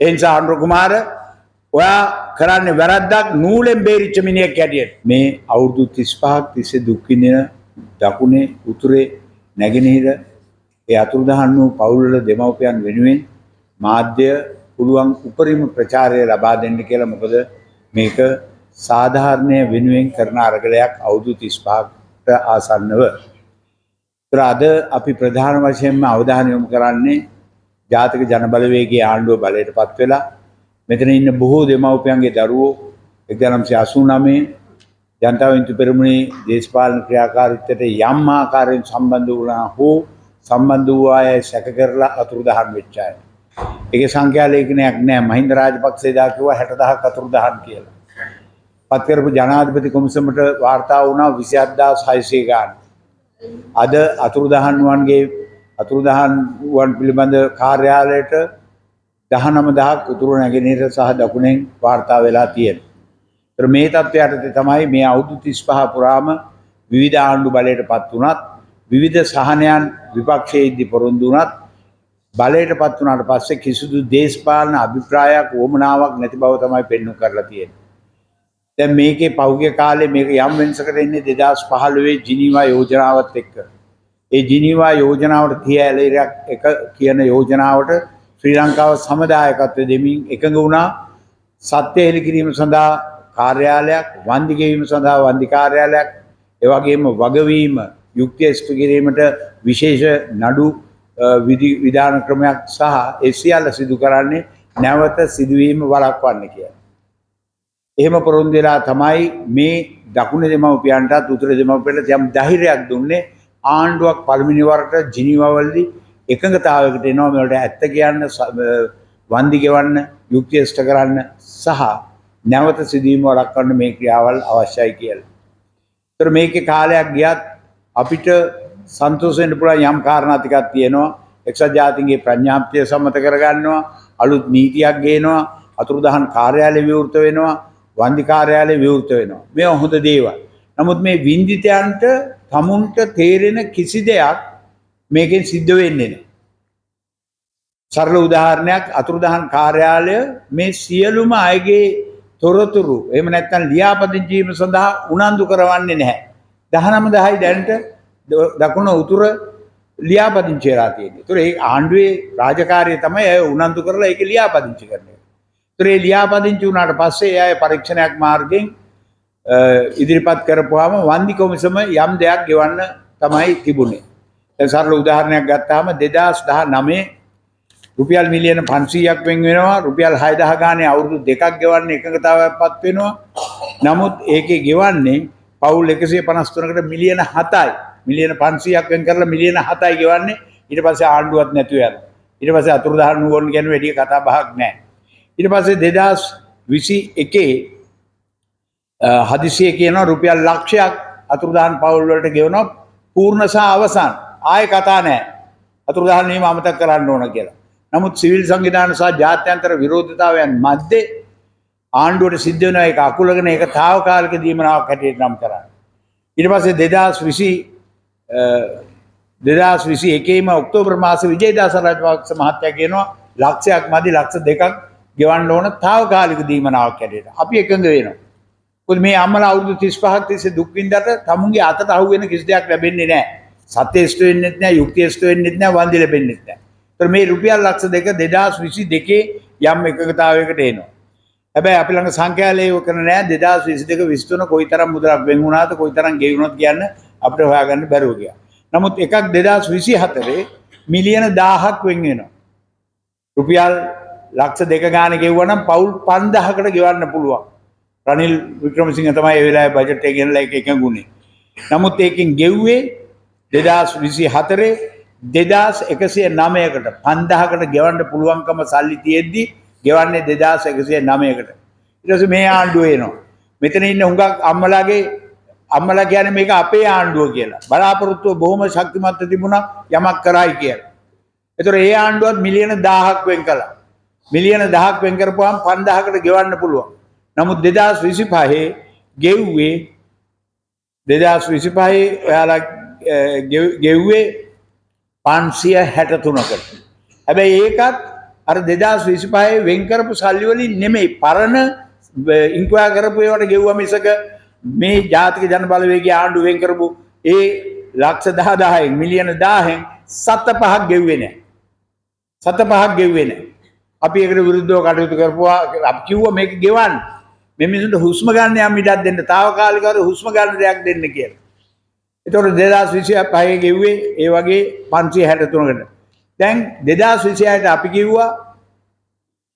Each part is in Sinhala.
ඒ නිසා අනුර කුමාර, ඔයා කරන්නේ වැරද්දක් නූලෙන් බේරිච්ච මිනිහෙක් හැටියට. මේ අවුරුදු 35ක් තිස්සේ දුක් විඳින දකුණේ, උතුරේ, නැගෙනහිර ඒ අතුරුදහන් වූ පවුල්වල දෙමව්පියන් වෙනුවෙන් මාධ්‍ය පුළුවන් උපරිම ප්‍රචාරය ලබා දෙන්න කියලා. මොකද මේක සාධාරණය වෙනුවෙන් කරන අරගලයක් අවුරුදු 35කට ආසන්නව. ඒතර අද අපි ප්‍රධාන වශයෙන්ම අවධානය යොමු කරන්නේ ජාතික ජනබලවේගයේ ආණ්ඩුව බලයට පත් වෙලා මෙතන ඉන්න බොහෝ දෙමව්පියන්ගේ දරුවෝ 1989 ජනතා විමුක්ති පෙරමුණේ දේශපාලන ක්‍රියාකාරීත්වයට යම් ආකාරයෙන් සම්බන්ධ වුණා හෝ සම්බන්ධ වූ අය සැක කරලා අතුරුදහන් වෙච්ච අය. ඒකේ සංඛ්‍යා ලේඛනයක් නෑ. මහින්ද රාජපක්ෂ එදා කිව්වා 60,000ක් අතුරුදහන් කියලා. පත් කරපු ජනාධිපති කොමිසමට වාර්තා වුණා 27,600 ගාන. අද අතුරුදහන් වන් පිළිබඳ කාර්යාලයට 19,000ක් උතුරු නැගෙනහිර සහ දකුණෙන් වාර්තා වෙලා තියෙනවා. ඒතර මේ තත්ත්වය යටතේ තමයි මේ අවුරුදු 35 පුරාම විවිධ ආණ්ඩු බලයට පත් වුණත්, විවිධ සහනයන් විපක්ෂයේ ඉද්දි පොරොන්දු වුණත්, බලයට පත් වුණාට පස්සේ කිසිදු දේශපාලන අභිප්‍රායක් උවමනාවක් නැති බව තමයි පෙන්වු කරලා තියෙන්නේ. දැන් මේකේ පහුගිය කාලේ මේක යම් වෙනසකට එන්නේ 2015 ජිනීවා යෝජනාවත් එක්ක. ඒ ජිනීවා යෝජනාවට තිය ඇලඉරක් එක කියන යෝජනාවට ශ්‍රී ලංකාව සමදායකත්වය දෙමින් එකඟ වුණා. සත්‍ය හෙළි කිරීම සඳහා කාර්යාලයක්, වන්දි ගෙවීම සඳහා වන්දි කාර්යාලයක්, ඒ වගේම වගවීම යුක්තිය ඉෂ්ට කිරීමට විශේෂ නඩු විධි විධාන ක්‍රමයක් සහ ඒ සියල්ල සිදු කරන්නේ නැවත සිදුවීම වළක්වන්න කියලා. එහෙම පොරොන්දු වෙලා තමයි මේ දකුණු දෙමව්පියන්ටත් උතුරු දෙමව්පියන්ටත් යම් ධෛර්යයක් දුන්නේ. ආණ්ඩුවක් පළවෙනි වරට ජිනීවා වලදී එකඟතාවයකට එනවා මේවලට ඇත්ත කියන්න, වන්දි ගෙවන්න, යුක්තිය ඉෂ්ට කරන්න සහ නැවත සිදුවීම වළක්වන්න මේ ක්‍රියාවල් අවශ්‍යයි කියලා. ඒතර මේකේ කාලයක් ගියත් අපිට සන්තෝෂ වෙන්න පුළුවන් යම් කාරණා ටිකක් තියෙනවා. එක්සත් ජාතීන්ගේ ප්‍රඥාප්තිය සම්මත කරගන්නවා, අලුත් නීතියක් ගේනවා, අතුරුදහන් කාර්යාලය විවෘත වෙනවා, වන්දි කාර්යාලය විවෘත වෙනවා. මේවා හොඳ දේවල්. නමුත් මේ වින්දිතයන්ට තමුන්ට තේරෙන කිසි දෙයක් මේකෙන් සිද්ධ වෙන්නේ නැහැ. සරල උදාහරණයක්, අතුරුදහන් කාර්යාලය මේ සියලුම අයගේ තොරතුරු එහෙම නැත්නම් ලියාපදිංචි වීම සඳහා උනන්දු කරවන්නේ නැහැ. 19,000යි දැනට දකුණ උතුර ලියාපදිංචි වෙලා තියෙන්නේ. ඒතර ඒ ආණ්ඩුවේ රාජකාරිය තමයි අය උනන්දු කරලා ඒක ලියාපදිංචි කරන එක. ඒතර ඒ ලියාපදිංචි වුණාට පස්සේ ඒ අය පරීක්ෂණයක් මාර්ගයෙන් ඉදිරිපත් කරපුවාම වන්දි කොමිසම යම් දෙයක් ගෙවන්න තමයි තිබුණේ. දැන් සරල උදාහරණයක් ගත්තාම 2019 රුපියල් මිලියන 500ක් වෙන් වෙනවා. රුපියල් 6000 ගානේ අවුරුදු දෙකක් ගෙවන්න එකඟතාවයක් පත් වෙනවා. නමුත් ඒකේ ගෙවන්නේ පවුල් 153කට මිලියන 7යි. මිලියන 500ක් වෙන් කරලා මිලියන 7යි ගෙවන්නේ. ඊට පස්සේ ආණ්ඩුවක් නැතුව යනවා. ඊට පස්සේ අතුරුදහන් වුවන් ගැන වැඩි කතා බහක් නැහැ. ඊට පස්සේ 2021 හදිසියේ කියනවා රුපියල් ලක්ෂයක් අතුරුදහන් පවුල් වලට ගෙවනවා පූර්ණ සහ අවසන්. ආයේ කතා නැහැ. අතුරුදහන් වීම අමතක කරන්න ඕන කියලා. නමුත් සිවිල් සංවිධාන සහ ජාත්‍යන්තර විරෝධතාවයන් මැද්දේ ආණ්ඩුවට සිද්ධ වෙනවා ඒක අකුලගෙන ඒක තාවකාලික දීමනාවක් හැටියට නම් කරන්න. ඊට පස්සේ 2021ම ඔක්තෝබර් මාසේ විජේදාස රාජපක්ෂ මහත්තයා කියනවා ලක්ෂයක් මදි, ලක්ෂ 2ක් ගෙවන්න ඕන තාවකාලික දීමනාවක් හැටියට. අපි එකඟ වෙනවා. මොකද මේ අම්මලා අවුරුදු 35ක් තිස්සේ දුක් විඳට තමුන්ගේ අතට අහු වෙන කිසි දෙයක් ලැබෙන්නේ නැහැ. සත්‍ය ඉෂ්ට වෙන්නෙත් නැහැ, යුක්තිය ඉෂ්ට වෙන්නෙත් නැහැ, වන්දි ලැබෙන්නෙත් නැහැ. ඒතර මේ රුපියල් ලක්ෂ 2 2022 යම් එකඟතාවයකට එනවා. හැබැයි අපි ළඟ සංඛ්‍යාලේඛ කරන නෑ 2022 23 කොයිතරම් මුදලක් වෙන් වුණාද, කොයිතරම් ගෙවුණාද කියන්න අපිට හොයාගන්න බැරුව ගියා. නමුත් එකක් 2024 මිලියන 1000ක් වෙන් වෙනවා. රුපියල් ලක්ෂ 2 ගාන ගෙවුවා නම් පවුල් 5000කට ගෙවන්න පුළුවන්. රනිල් වික්‍රමසිංහ තමයි ඒ වෙලාවේ බජට් එක ගෙනලා ඒක එකඟුනේ. නමුත් ඒකෙන් ගෙව්වේ 2024 2109කට. 5000කට ගෙවන්න පුළුවන්කම සල්ලි තියෙද්දි ගෙවන්නේ 2109කට. ඊට පස්සේ මේ ආණ්ඩුව එනවා. මෙතන ඉන්න හුඟක් අම්මලාගේ අම්මලා කියන්නේ මේක අපේ ආණ්ඩුව කියලා. බලාපොරොත්තුව බොහොම ශක්තිමත්ව තිබුණා යමක් කරයි කියලා. ඒතර ඒ ආණ්ඩුවත් මිලියන 1000ක් වෙන් කළා. මිලියන 1000ක් වෙන් කරපුවාම 5000කට ගෙවන්න පුළුවන්. නමුත් 2025 ගෙව්වේ, 2025 ඔයාලා ගෙව්වේ 563කට. හැබැයි ඒකත් අර 2025 වෙන් කරපු සල්ලි වලින් නෙමෙයි, පරණ ඉන්ක්වයර් කරපු ඒවට ගෙව්වා මිසක මේ ජාතික ජන බලවේගය ආණ්ඩුව වෙන් කරපු ඒ ලක්ෂ 10,000න් මිලියන 1000න් 7.5ක් ගෙව්වේ නෑ. 7.5ක් ගෙව්වේ නෑ. අපි ඒකට විරුද්ධව කටයුතු කරපුවා. අපි කිව්වා මේක ගෙවන්න. මේ මිනිසුන්ට හුස්ම ගන්න යම් ඉඩක් දෙන්න, තාවකාලිකව හුස්ම ගන්න දෙයක් දෙන්න කියලා. එතකොට 2025 ගෙව්වේ ඒ වගේ 563කට. දැන් 2026ට අපි කිව්වා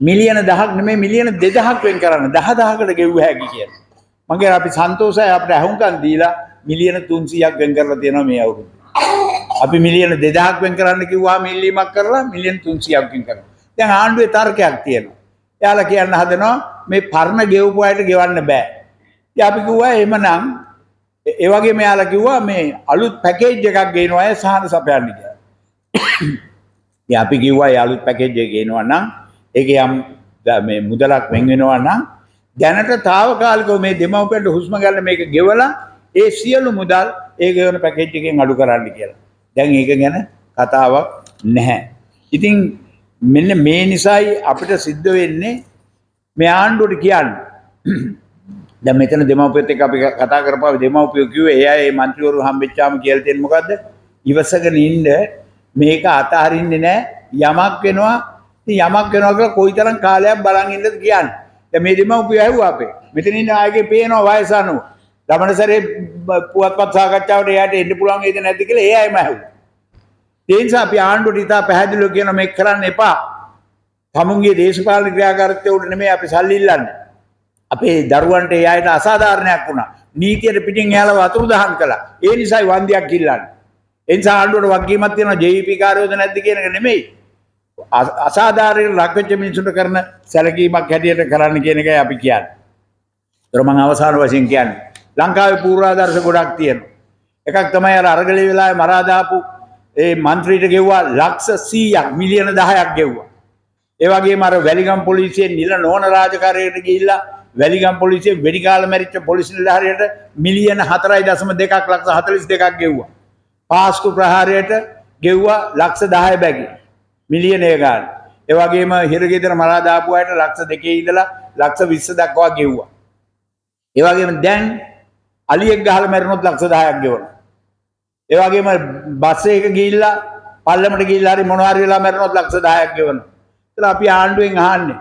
මිලියන 10ක් නෙමෙයි මිලියන 2000ක් වෙන් කරන්න, 10,000කට ගෙව්ව හැකි කියලා. මං කියන්නේ අපි සන්තෝෂයි, අපිට ඇහුම්කන් දීලා මිලියන 300ක් වෙන් කරලා තියෙනවා මේ අවුරුද්දේ. අපි මිලියන 2000ක් වෙන් කරන්න කිව්වාම ඉල්ලීමක් කරලා මිලියන 300ක් වෙන් කරනවා. දැන් ආණ්ඩුවේ තර්කයක් තියෙනවා. එයාලා කියන්න හදනවා මේ පරණ ගෙවපු අයට ගෙවන්න බෑ. ඉතින් අපි කිව්වා එහෙමනම් ඒ වගේම එයාලා කිව්වා මේ අලුත් පැකේජ් එකක් ගේනවා අය සහන සපයන්න කියලා. ඉතින් අපි කිව්වා ඒ අලුත් පැකේජ් එක ගේනවා නම් ඒක යම් මේ මුදලක් වෙන් වෙනවා නම් දැනට තාවකාලිකව මේ දෙමව්පියන්ට හුස්ම ගන්න මේක ගෙවලා ඒ සියලු මුදල් ඒ ගෙවන පැකේජ් එකෙන් අඩු කරන්න කියලා. දැන් ඒක ගැන කතාවක් නැහැ. ඉතින් මෙන්න මේ නිසායි අපිට සිද්ධ වෙන්නේ මේ ආණ්ඩුවට කියන්න. දැන් මෙතන දෙමව්පියොත් එක්ක අපි කතා කරපුවා දෙමව්පියෝ කිව්වේ ඒ අය ඒ මන්ත්‍රීවරු හම්බෙච්චාම කියලා තියෙන මොකද්ද? ඉවසගෙන ඉන්න, මේක අතහරින්නේ නැහැ, යමක් වෙනවා. ඉතින් යමක් වෙනවා කියලා කොයිතරම් කාලයක් බලන් ඉන්නද කියන්නේ. දැන් මේ දෙමව්පියෝ ඇහුවා අපේ. මෙතන ඉන්න අයගේ පේනවා වයස අනුව. ලබන සැරේ පුවත්පත් සාකච්ඡාවට එයාට එන්න පුළුවන් වේද නැද්ද කියලා ඒ අයම ඇහුවා. ඒ නිසා අපි ආණ්ඩුවට ඉතා පැහැදිලිව කියන මේක කරන්න එපා. තමුන්ගේ දේශපාලන ක්‍රියාකාරීත්වය උඩ නෙමෙයි අපි සල්ලි ඉල්ලන්නේ. අපේ දරුවන්ට ඒ අයට අසාධාරණයක් වුණා. නීතියට පිටින් එයාලා වතුරු දහන් කළා. ඒ නිසායි වන්දියක් ඉල්ලන්නේ. ඒ නිසා ආණ්ඩුවට වගකීමක් තියෙනවා JVP කාරයෝද නැද්ද කියන එක නෙමෙයි. අසාධාරණයට ලක් වෙච්ච මිනිසුන්ට කරන සැලකීමක් හැටියට කරන්න කියන එකයි අපි කියන්නේ. ඒතර මම අවසාන වශයෙන් කියන්නේ ලංකාවේ පූර්වාදර්ශ ගොඩක් තියෙනවා. එකක් තමයි අර අරගලේ වෙලාවේ මරා දාපු ඒ මන්ත්‍රීට ගෙව්වා ලක්ෂ 100ක්, මිලියන 10ක් ගෙව්වා. ඒ වගේම අර වැලිගම් පොලිසියෙන් නිල නොවන රාජකාරියට ගිහිල්ලා වැලිගම් පොලිසියෙන් වෙඩි කාලා මැරිච්ච පොලිස් නිලධාරියට මිලියන 4.2ක්, ලක්ෂ 42ක් ගෙව්වා. පාස්කු ප්‍රහාරයට ගෙව්වා ලක්ෂ 10 බැගි මිලියන ඒ ගාන. ඒ වගේම හිරගෙදර මරා දාපු අයට ලක්ෂ 2 ඉඳලා ලක්ෂ 20 දක්වා ගෙව්වා. ඒ වගේම දැන් අලියෙක් ගහලා මැරුණොත් ලක්ෂ 10ක් ගෙවනවා. ඒ වගේම බස් එකක ගිහිල්ලා පල්ලමට ගිහිල්ලා හරි මොනවා හරි වෙලා මැරුණොත් ලක්ෂ 10ක් ගෙවනවා. ඒතර අපි ආණ්ඩුවෙන් අහන්නේ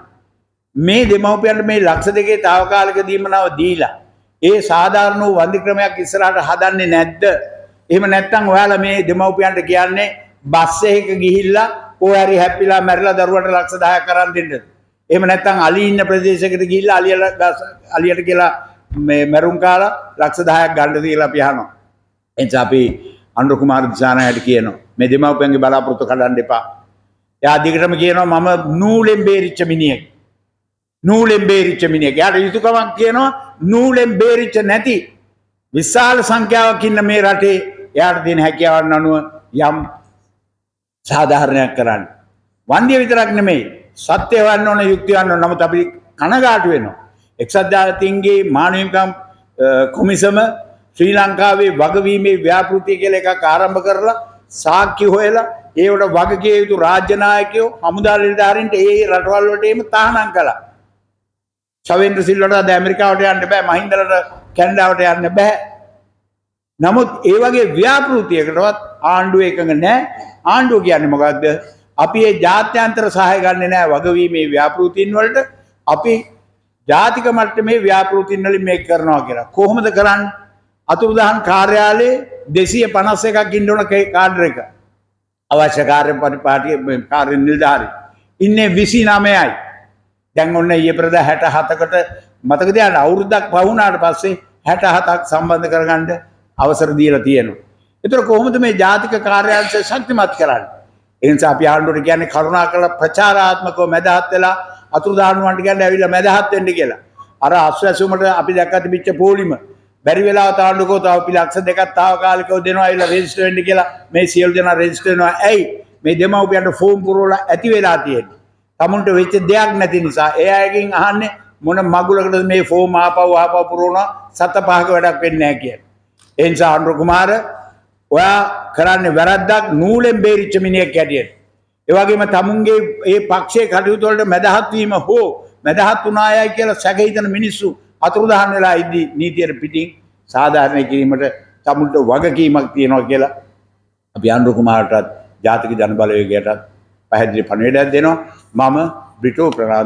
මේ දෙමව්පියන්ට මේ ලක්ෂ 2 තාවකාලික දීමනාව දීලා ඒ සාධාරණ වූ වන්දි ක්‍රමයක් ඉස්සරහට හදන්නේ නැද්ද? එහෙම නැත්නම් ඔයාලා මේ දෙමව්පියන්ට කියන්නේ බස් එකක ගිහිල්ලා කොහේ හරි හැප්පිලා මැරිලා දරුවට ලක්ෂ 10ක් අරන් දෙන්නද? එහෙම නැත්නම් අලි ඉන්න ප්‍රදේශයකට ගිහිල්ලා අලියට කියලා මේ මැරුම් කාලා ලක්ෂ 10ක් ගන්නද කියලා අපි අහනවා. එනිසා අපි අනුර කුමාර දිසානායකට කියනවා මේ දෙමව්පියන්ගේ බලාපොරොත්තු කඩන්න එපා. එයා දිගටම කියනවා මම නූලෙන් බේරිච්ච මිනිහෙක්. නූලෙන් බේරිච්ච මිනිහෙක්. එයාට යුතුයකමක් කියනවා නූලෙන් බේරිච්ච නැති විශාල සංඛ්‍යාවක් ඉන්න මේ රටේ එයාට තියෙන හැකියාවන් අනුව යම් සාධාරණයක් කරන්න. වන්දිය විතරක් නෙමෙයි, සත්‍ය හොයන්න ඕන, යුක්තිය හොයන්න ඕන. නමුත් අපි කනගාටු වෙනවා. එක්සත් ජාතීන්ගේ මානව හිමිකම් කොමිසම ශ්‍රී ලංකාවේ වගවීමේ ව්‍යාපෘතිය කියලා එකක් ආරම්භ කරලා සාක්ෂි හොයලා ඒවට වගකිය යුතු රාජ්‍ය නායකයෝ, හමුදා නිලධාරීන්ට ඒ ඒ රටවල් වලට එහෙම තහනම් කළා. ශවේන්ද්‍ර සිල්වට අද ඇමරිකාවට යන්න බෑ, මහින්දලට කැනඩාවට යන්න බෑ. නමුත් ඒ වගේ ව්‍යාපෘතියකටවත් ආණ්ඩුව එකඟ නෑ. ආණ්ඩුව කියන්නේ මොකද්ද? අපි ඒ ජාත්‍යන්තර සහාය ගන්නෙ නෑ වගවීමේ ව්‍යාපෘතීන් වලට. අපි ජාතික මට්ටමේ ව්‍යාපෘතීන් වලින් මේක කරනවා කියලා. කොහොමද කරන්නේ? අතුරුදහන් කාර්යාලයේ 251ක් ඉන්න ඕන කාඩර් එක. අවශ්‍ය කාර්ය පරිපාටිය කාර්ය නිලධාරී. ඉන්නේ 29යි. දැන් ඔන්න ඊයේ පෙරේදා 67කට, මතක තියාගන්න, අවුරුද්දක් පහ වුණාට පස්සේ 67ක් සම්බන්ධ කරගන්න අවසර දීලා තියෙනවා. ඒතර කොහොමද මේ ජාතික කාර්යාංශය ශක්තිමත් කරන්නේ? ඒ නිසා අපි ආණ්ඩුවට කියන්නේ කරුණාකරලා ප්‍රචාරාත්මකව මැදහත් වෙලා අතුරුදහනුවන්ට කියන්නේ ඇවිල්ලා මැදහත් වෙන්න කියලා. අර අස්වැසුමට අපි දැක්ක තිබිච්ච පොලිම බැරි වෙලාවට ආණ්ඩුවකෝ තව අපි ලක්ෂ 2ක් තාවකාලිකව දෙනවා ඇවිල්ලා රෙජිස්ටර් වෙන්න කියලා. මේ සියලු දෙනා රෙජිස්ටර් වෙනවා. ඇයි? මේ දෙමව්පියන්ට ෆෝම් පුරවලා ඇති වෙලා තියෙන්නේ. තමුන්ට වෙච්ච දෙයක් නැති නිසා ඒ අයගෙන් අහන්නේ මොන මගුලකටද මේ ෆෝම් ආපහු ආපහු පුරවනවා, සත පහක වැඩක් වෙන්නේ නැහැ කියලා. ඒ නිසා අනුර කුමාර, ඔයා කරන්නේ වැරද්දක් නූලෙන් බේරිච්ච මිනිහෙක් හැටියට. ඒ වගේම තමුන්ගේ ඒ පක්ෂයේ කටයුතු වලට මැදහත් වීම හෝ මැදහත් වුණායයි කියලා සැක හිතන මිනිස්සු අතුරුදහන් වෙලා ඉද්දි නීතියට පිටින් සාධාරණ කිරීමට තමුන්ට වගකීමක් තියෙනවා කියලා අපි අනුර කුමාරටත් ජාතික ජන බලවේගයටත් පැහැදිලි පණිවිඩයක් දෙනවා. මම බ්‍රිටෝ ප්‍රනාන්දු.